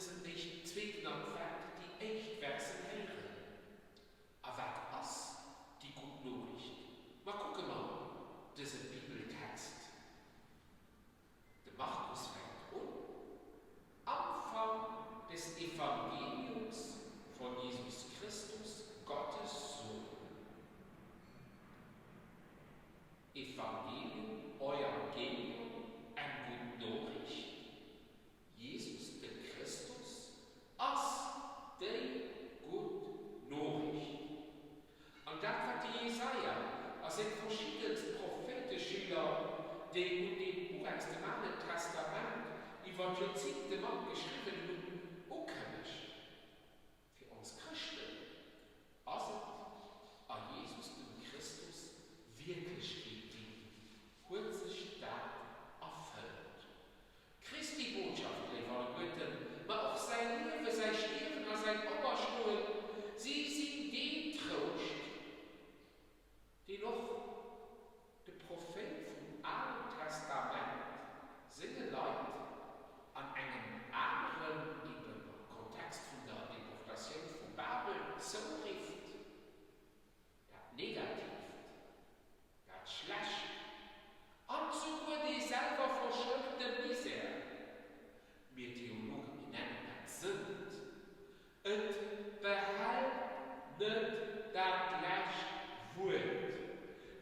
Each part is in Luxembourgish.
dësem éischten, zweeten Advent déi éischt Versen héieren. A wat ass déi gutt Noriicht? Ma kucke mer dëse Bibeltext. De Markus fänkt un, Anfang des Evangeliums von Jesus Christus, Gottes Sohn. Evangelium, Euangelion, eng gutt Noriicht, Jesus de Christus ass déi gutt Noriicht. An dat wat de Jesaja a seng verschiddenst Prophéiteschüler, déi un deem Buch aus dem Alen Testament iwwer d'Joerzingte matgeschriwwen hunn, ukënnegt fir ons Chrëschten, ass et a Jesus dem Christus Wierklechkeet ginn, huet sech dat erfëllt. Christi Botschaft, léif alleguerten, ma och säi Liewe, säi Stierwen a säin Operstoen, si sinn deen Trouscht, deen och de Prophéit vum Alen Testament senge Leit an engem aneren, eben am Kontext vun der Deportatioun vu Babel, zourifft. Dat Negatiivt, dat Schlecht an souguer dee selwer verschëllte Misär, mir Theologen, mir nennen dat Sënd, et behält net dat lescht Wuert,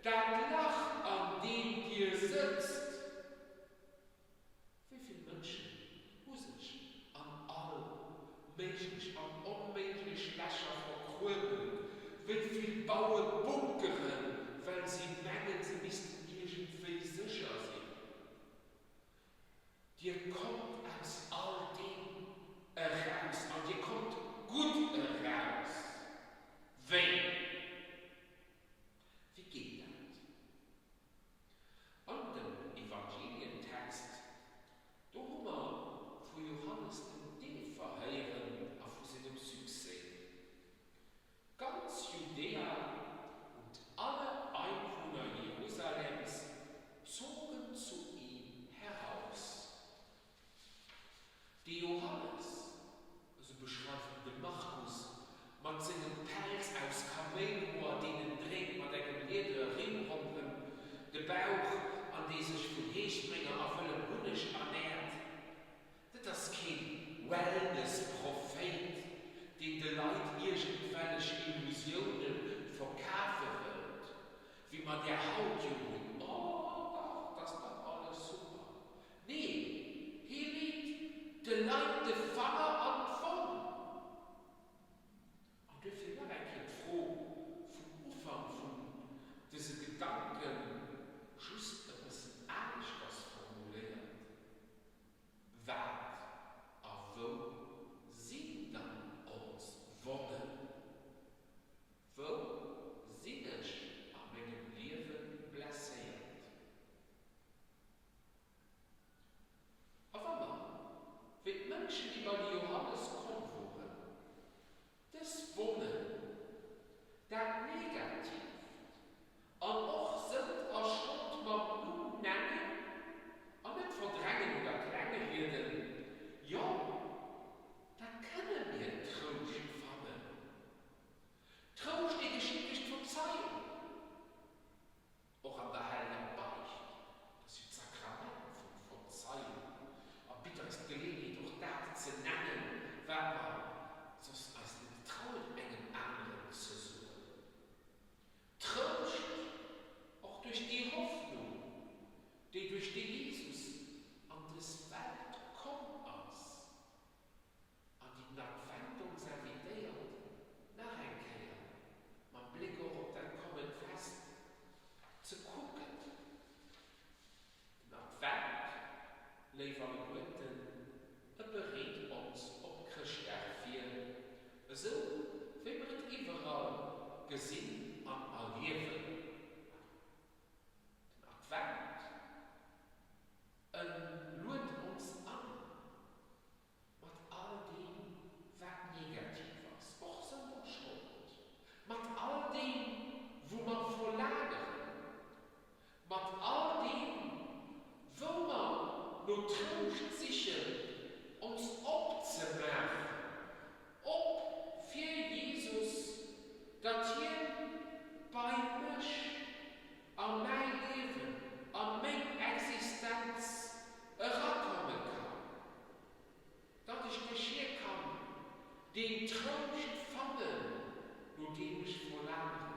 dat Lach an deem Dir sëtzt. Wéi vill Mënschen hu sech an all méiglech an onméiglech Lächer verkruemelt, wéi vill baue Bunkeren, well si mengen, se missten iergendwéi sécher sinn. Dir kommt aus all deem eraus an dir kommt gutt eraus. Wéi? Wéi geet dat? An dem Evangelientext, do hu mer vu Johannes dem Deefer héieren a vu sengem Succès. Ganz Judäa und alle Einwohner Jerusalems zogen zu ihm heraus. De Johannes, esou beschreift en de Markus, mat sengem Pelz aus Kaméilhoer, deen en dréit mat engem liedere Rimm ronderëm de Bauch an dee sech vun Heesprénger a wëllem Hunneg ernäert. Dat ass keen Wellness-Prophéit, deen de Leit iergendwellech Illusioune verkafe wëllt, wéi mer där haut jo hunn, Oh dach, 't ass dach alles super. Nee, hie leet de Leit de Fanger an d'Wonn. An duerfir nach eng Kéier d'Fro vum Ufank vun dëse Gedanken, just e bëssen aneschters formuléiert, Wat a wou sinn dann ons Wonnen? Wou sinn ech a mengem Liewe blesséiert? A wa mer, wéi d'Mënschen, déi bei de Johannes. Deen Trouscht fannen, no deem ech verlaangeren.